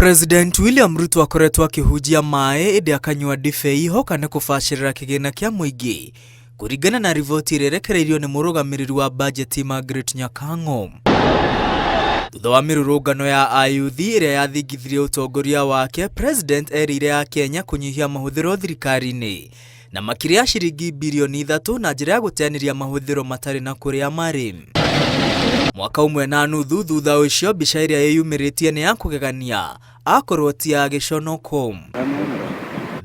President William Ruto akoretwo akĩhunjia maĩ ĩndĩ akanyua ndibei hoka nĩ kũbacĩrĩra kĩgĩna kĩa mũingĩ kũringana na riboti ĩrĩa ĩrekereirio nĩ mũrũgamĩrĩri wa bajeti Margaret Nyakang'o. Thutha wa mĩrũrũngano ya ayuthi ĩrĩa yathingithirie ũtongoria wake, President erĩire Akenya kũnyihia mahũthĩro thirikari-inĩ na makĩria ya ciringi birioni ithatũ na njĩra ya gũteanĩria mahũthĩro matarĩ na kũrĩa marĩ. Mwaka ũmwe na nuthu thutha ũcio, mbica ĩrĩa ĩyumĩrĩtie nĩ ya kũgegania akorwo ti ya gĩconoko.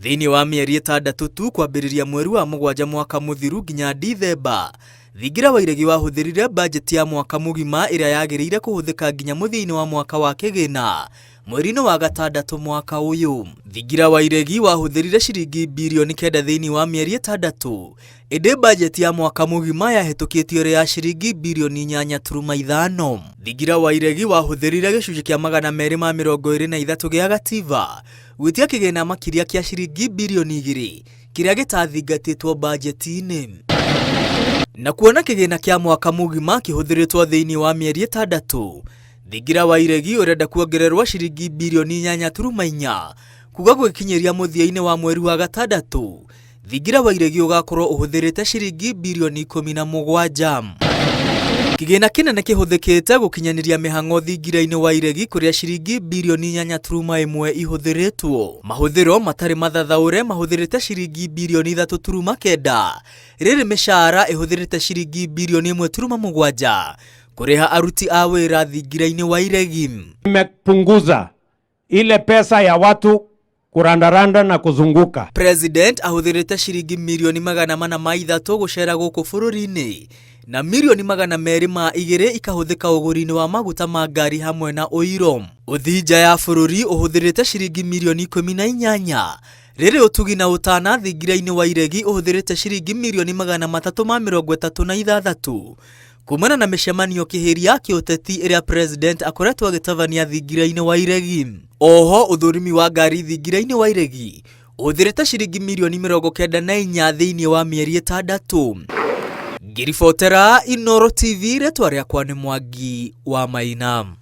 Thĩinĩ wa mĩeri ĩtandatũ tu kwambĩrĩria mweri wa mũgwanja mwaka mũthiru nginya Dithemba, Thingira wa Iregi wahũthĩrire bajeti ya mwaka mũgima ĩrĩa yagĩrĩire kũhũthĩka nginya mũthia-inĩ wa mwaka wa kĩgĩna mweri-inĩ wa gatandatũ mwaka ũyũ. Thingira wa Iregi wahũthĩrire ciringi birioni kenda thĩinĩ wa mĩeri ĩtandatũ ĩndĩ bajeti ya mwaka mũgima yahĩtũkĩtio ĩrĩ ya ciringi birioni inyanya turuma ithano. Thingira wa Iregi wahũthĩrire gĩcunjĩ kĩa 223 gĩa gatiba gwĩtia kĩgĩna makĩria kĩa ciringi birioni igĩrĩ kĩrĩa gĩtathingatĩtwo bajeti-inĩ. Na kuona kĩgĩna kĩa mwaka mũgima kĩhũthĩrĩtwo thĩinĩ wa mĩeri ĩtandatũ, Thingira wa Iregi ũrenda kuongererwo ciringi birioni inyanya turuma inya kuga gwĩkinyĩria mũthia-inĩ wa mweri wa gatandatũ Thingira wa Iregi ũgakorwo ũhũthĩrĩte ciringi birioni 17. Kĩgĩna kĩnene kĩhũthĩkĩte gũkinyanĩria mĩhang'o thingira-inĩ wa Iregi kũrĩa ciringi birioni inyanya turuma ĩmwe ihũthĩrĩtwo. Mahũthĩro matarĩ mathathaũre mahũthĩrĩte ciringi birioni ithatũ turuma kenda, rĩrĩ mĩcaara ĩhũthĩrĩte ciringi birioni ĩmwe turuma mũgwanja kũrĩha aruti a wĩra thingira-inĩ wa Iregi. Imepunguza ile pesa ya watu kurandaranda na kuzunguka. President ahũthĩrĩte ciringi mirioni 403 gũcera gũkũ bũrũri-inĩ na mirioni 202 ikahũthĩka ũgũri-inĩ wa maguta ma ngari hamwe na ũiro. Ũthii nja ya bũrũri ũhũthĩrĩte ciringi mirioni 18 rĩrĩ ũtugi na ũtana thingira-inĩ wa Iregi ũhũthĩrĩte ciringi mirioni 336 kumana na mĩcemanio kĩhĩri ya kĩũteti ĩrĩa President akoretwo agĩtabania thingira-inĩ wa Iregi. Oho ũthũrimi wa ngari thingira-inĩ wa Iregi ũhũthĩrĩte ciringi mirioni 94 thĩinĩ wa mĩeri ĩtandatũ. Ngĩribotera Inooro TV rĩtwa rĩakwa nĩ Mwangi wa Maina.